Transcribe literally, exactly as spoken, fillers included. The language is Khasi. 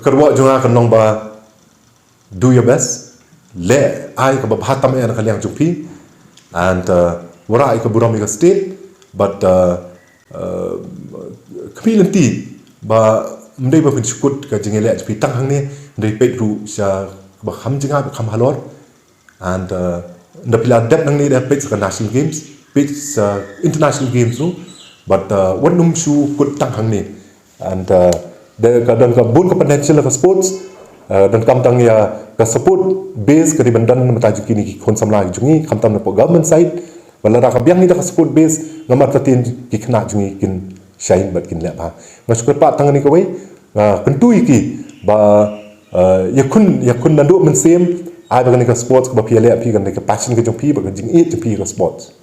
Ka ruah jong nga kan long ba do your best, leh ai kaba bha tam eh na ka liang jong phi, and uh, wanrah ïa ka burom ïa ka state, but uh, uh, khmih lynti ba ym dei ba phin shu kut ka jingïaleh jong phi tang hangne, hynrei peit ruh sha kaba kham jngai, ba kham halor. And uh, ynda phi la dep nangne, da peit sha ka National Games, peit sha International Games ruh, but uh, wat nym shu kut tang hangne. And uh, da ka don ka bun ka potential ka sports, uh, donkam tang ïa ka support base ka dei ban don na ka bynta jong kine ki khun samla jong ngi, khamtam na ka government side. Ba lada ka biang hi da ka support base, namar kata ki khynnah jong ngi kin shine bad kin leh bha. Nga shu kyrpad tang kane kawei, nga kyntu ïa ki ba uh, ïakhun, ïakhun naduh mynsiem, ai ba kane ka sports kaba phi ïaleh, phi, kane ka passion ka jong phi, ba ka jingïeit jong phi ka sports.